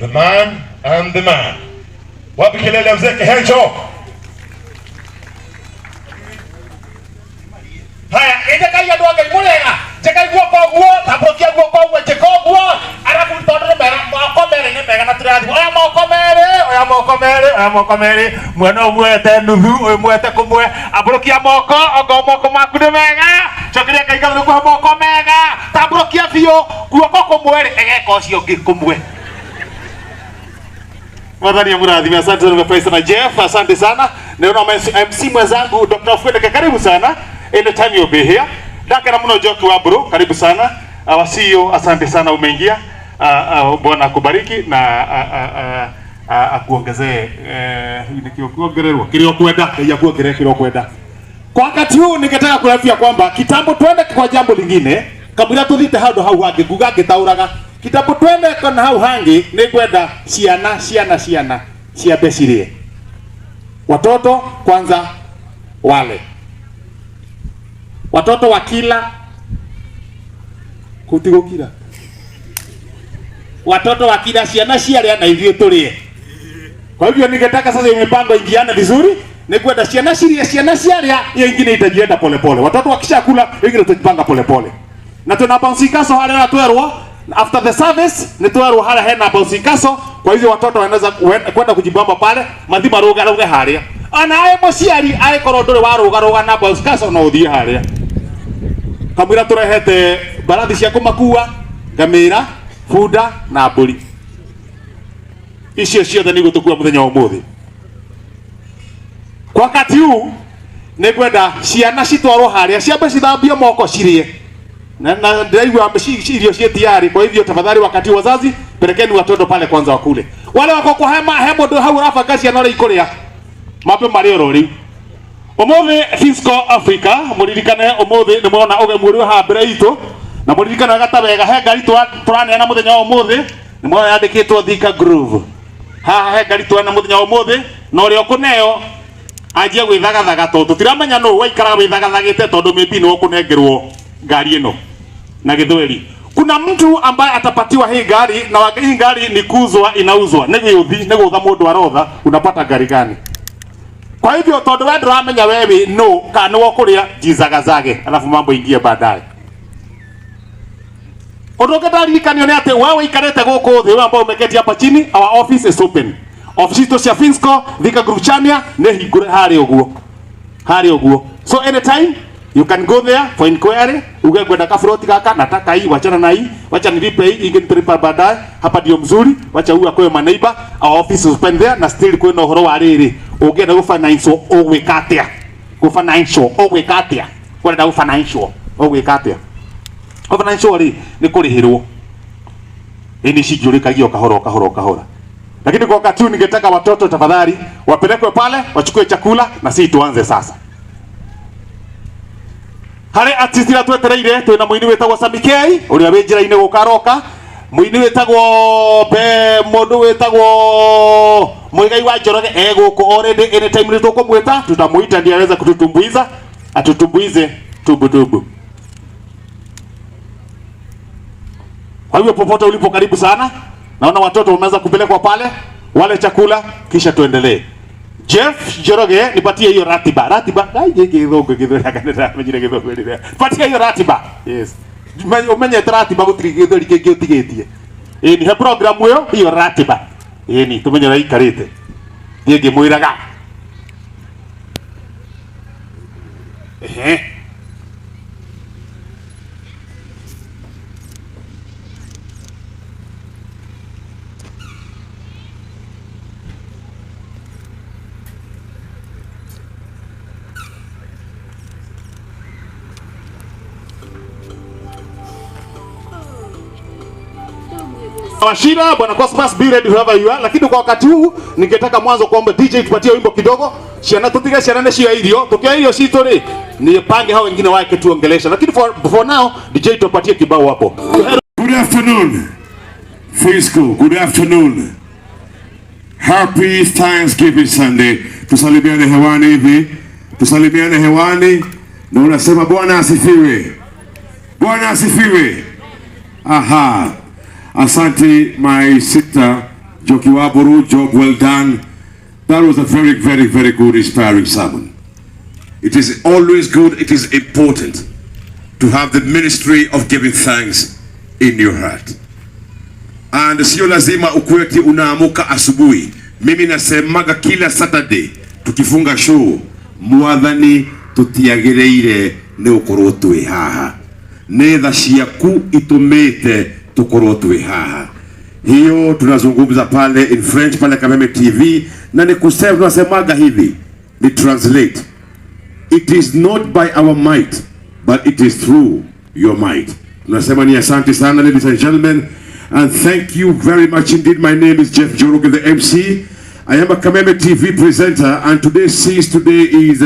The man and the man. Wapi kelele ya mzee Kehencho? Haya, njĩkai andũ a Ngai mũrĩega, njĩkai guoko ũguo, tambũrũkia guoko ũguo, njĩka ũguo, arabu tondũ nĩ mega, moko merĩ nĩ mega na tũrathimwo. Oya moko merĩ, oya moko merĩ, oya moko merĩ, mwena ũyũ muoete nuthu, ũyũ muoete kũmwe, ambũrũkia moko, ongorwo moko maku nĩ mega, cokeria Ngai ngatho nĩ kũhe moko mega, tambũrũkia biũ, guoko kũmwe rĩ, egeka ũcio ũngĩ kũmwe. Mwathani amurathime. Asante sana, nimefurahi sana Jeff, asante sana. Naona MC mwenzangu Dr. Fwedeke, karibu sana. Anytime you'll be here. Ndakena muno Njoki wa Mburu, karibu sana. Our CEO, asante sana umeingia. Bwana akubariki na akuongezee nikio kuongererwo kiria ukwenda, Ngai akuongerere kiria ukwenda. Kwa wakati huu ningetaka kuambia kwamba kitambo twende kwa jambo lingine, kabla tuthite handu hau hangi nguga ngitauraga. Kitambo twende kana hau hangi nĩngwenda ciana ciana ciana ciambe cirie. Watoto kwanza wale. Watoto wakila kutigũkira. Watoto wakila ciana ciarĩa na ithuĩ tũrĩe. Kwa hivyo ningetaka sasa hiyo mipango ingiane vizuri. Nĩngwenda ciana cirie, ciana ciarĩa, hiyo ingine itajienda polepole. Watoto wakishakula, hiyo ingine tutajipanga polepole. Na tuna bouncy castle harĩa na twerwo. After the service nĩ twerwo harĩa hena bouncy castle. Kwa hivyo watoto wanaweza kwenda kujibamba pale, mathi marũgarũge harĩa. Ona aĩ mũciari angĩkorwo ndũrĩ warũgarũga na bouncy castle no ũthiĩ harĩa. Kamũira tũrehete mbarathi cia kũmakua, ngamĩra, bunda na mbũri. Icio ciothe nĩ igũtũkua mũthenya wa ũmũthĩ. Kwa wakati huu nĩngwenda ciana citwarwo harĩa ciambe cithambio moko cirĩe. Na ndĩraigua irio ciĩ tayari. Kwa hivyo tafadhali, wakati wazazi, pelekeni watoto pale kwanza wakule. Wale wako kwa hema, he mũndũ hau ũrabanga ciana ũrĩa ikũrĩa, mambe marĩe oro rĩu. Ũmũthĩ Fisco Africa, mũririkane ũmũthĩ nĩ mwona ũgemu ũrĩa haha mbere itũ, na mũririkane wega ta wega he ngari tũraneana mũthenya wa ũmũthĩ, nĩ mwona yandĩkĩtwo Thika Groove. Haha he ngari tũraneana mũthenya wa ũmũthĩ, na ũrĩa ũkũneo anjie gwĩthagathaga tondũ tũtiramenya nũ waikaraga wĩthagathagĩte tondũ maybe nĩ ũkũnengerwo ngari ĩno na gĩthweri. Kuna mtu ambaye atapatiwa hii gari, na hii gari ni kuuzwa, inauzwa. Nĩ gĩũthi, nĩ gũtha mũndũ arotha, unapata gari gani? Kwa hivyo tondũ we ndũramenya we wĩ nũ kana nĩ ũkũrĩa, jizagazage, alafu mambo ingie baadaye. Ũndũ ũngĩ ndaririkanio nĩ atĩ wewe ũikarĩte gũkũ thĩ, wewe ambao umeketi hapa chini, our office is open. Office citũ cia Finsco, Thika Group Chania, nĩ hingũre harĩa ũguo. Harĩa ũguo. So anytime you can go there for inquiry, uge ngwenda kafroti gaka, nataka hii, wachana na hii, wacha nilipe hii, ingine nitalipa baadaye. Hapa ndio mzuri, wacha huyu akwe maneiba. Our office is open there, na still kwĩna ũhoro wa rĩrĩ, ũngĩenda gũ financial ũgwĩka atĩa? Gũ financial ũgwĩka atĩa? Ũrenda gũ financial ũgwĩka atĩa? Gũ financial rĩ, nĩ kũrĩhĩrwo. Hii ni cingĩũrĩkagio kahora kahora kahora. Lakini kwa wakati huu ningetaka watoto tafadhali wapelekwe pale wachukue chakula na sisi tuanze sasa. Harĩ artist ira twetereire twĩna mũini wĩtagwo Sammy K ũrĩa wĩ njĩra-inĩ gũka aroka, mũini wĩtagwo be mũndũ wĩtagwo Muigai wa Njoroge e gũkũ already, anytime nĩ tũkũmwĩta, tutamuita ndiye aweze kututumbuiza, atutumbuize tubu tubu. Kwa hivyo popote ulipo, karibu sana. Naona watoto wameanza kupelekwa pale wale chakula, kisha tuendelee. Jeff Njoroge, nipatie hiyo ratiba. Ratiba, ai giki githungu githuri akaneta menyire githungu rĩrĩa. Patie hiyo ratiba. Yes. Umenyete ratiba gutiri githuri kingi utigitie. Ĩĩ ni he program ĩyo, hiyo ratiba. Ĩĩ ni tumenye ũrĩa ikarĩte. Thiĩ ngĩmwĩraga. Ehe. Washira, Bwana Cosmas, be ready whoever you are. Lakini kwa wakati huu ningetaka mwanzo kuomba DJ tupatie wimbo kidogo. Ciana tutige ciana nĩ cio irio, tukia irio citũ rĩ, nipange hao wengine wake tuongelesha. Lakini for now DJ tupatie kibao hapo. Good afternoon. Fisco, good afternoon. Happy Thanksgiving Sunday. Tusalimiane hewani hivi. Tusalimiane hewani na unasema Bwana asifiwe. Bwana asifiwe. Aha. Asante my sister. Njoki wa Mburu, job well done. That was a very, very, very good, inspiring sermon. It is always good, it is important to have the ministry of giving thanks in your heart. And sio lazima ukuwe ati unaamuka asubuhi. Mimi nasemaga kila Saturday tukifunga show, Mwathani, tutiagĩrĩire nĩ gũkorwo twĩ haha, nĩ tha ciaku itumĩte tukorwo twĩ haha. Hiyo tunazungumza pale in French pale Kameme TV, na ni kusema, tunasemaga hivi ni translate: it is not by our might, but it is through your might. Tunasema ni asante sana, ladies and gentlemen, and thank you very much indeed. My name is Jeff Njoroge, the MC. I am a Kameme TV presenter, and today, since today is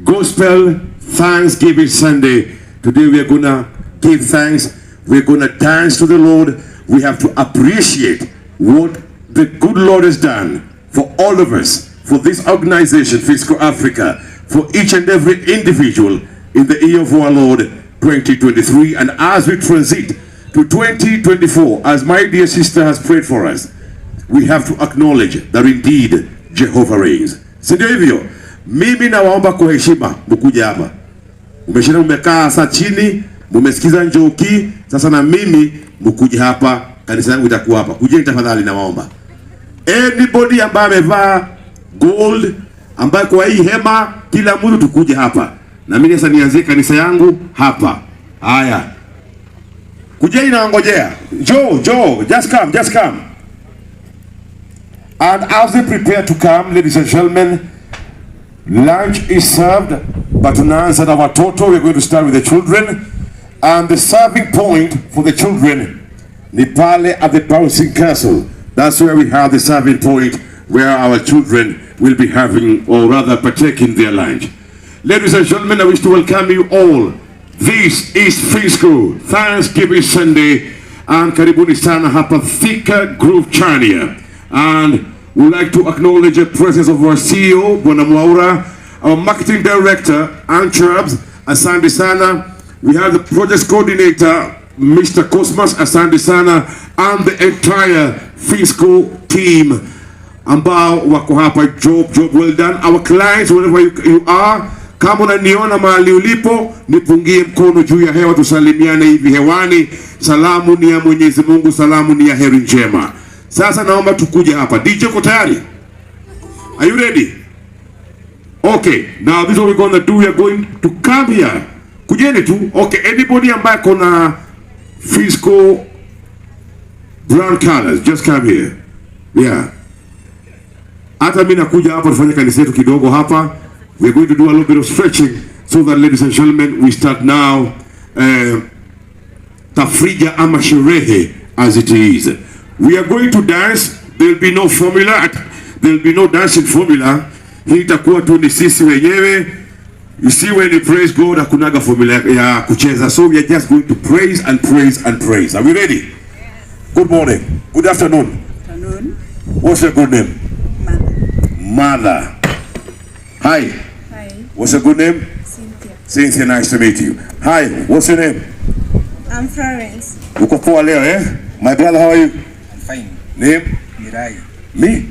Gospel Thanksgiving Sunday, today we are gonna give thanks. We're gonna dance to the Lord. We have to appreciate what the good Lord has done for all of us, for this organization, Fisco Africa, for each and every individual in the year of our Lord 2023. And as we transit to 2024, as my dear sister has prayed for us, we have to acknowledge that indeed Jehovah reigns. Si ndio hivyo? Mimi nawaomba kwa heshima mkuje hapa. Umeshinda, umekaa sasa chini, mumesikiza Njoki, sasa na mimi mkuje hapa, kanisa yangu itakuwa hapa. Kujeni tafadhali, nawaomba. Anybody ambaye amevaa gold, ambaye kwa hii hema, kila mtu tukuje hapa. Na mimi sasa nianzie kanisa yangu hapa. Haya. Kujeni, nawangojea. Njoo, njoo, just come, just come. And as they prepare to come, ladies and gentlemen, lunch is served, but tunaanza na watoto. We're going to start with the children. And the serving point for the children ni pale at the bouncing castle. That's where we have the serving point where our children will be having, or rather partaking, their lunch. Ladies and gentlemen, I wish to welcome you all. This is Fisco Thanksgiving Sunday, and karibuni sana hapa Thika Groove Chania. And we'd like to acknowledge the presence of our CEO, Bwana Mwaura, our marketing director, Antrabs, asante sana. We have the project coordinator, Mr. Cosmas, asante sana, and the entire Fisco team ambao wako hapa. Job, job well done. Our clients, wherever you are, kama unaniona mahali ulipo, nipungie mkono juu ya hewa, tusalimiane hivi hewani. Salamu ni ya Mwenyezi Mungu, salamu ni ya heri njema. Sasa naomba tukuje hapa. DJ, uko tayari? Are you ready? Okay, now this is what we're going to do. We are going to come here. Kujeni tu. Okay, anybody ambaye kona Fisco brown colors, just come here. Yeah. Hata mimi nakuja hapa tufanye kanisa yetu kidogo hapa. We are going to do a little bit of stretching so that, ladies and gentlemen, we start now tafrija ama sherehe as it is. We are going to dance. There will be no formula. There will be no dancing formula. Hii itakuwa tu ni sisi wenyewe. You see, when you praise God, hakunaga formula ya kucheza. So we are just going to praise and praise and praise. Are we ready? Good morning. Good afternoon. Afternoon. What's your good name? Mother. Mother. Hi. Hi. What's your good name? Cynthia. Cynthia, nice to meet you. Hi. What's your name? I'm Florence. Uko poa leo, eh? My brother, how are you? I'm fine. Name? Mirai. Me?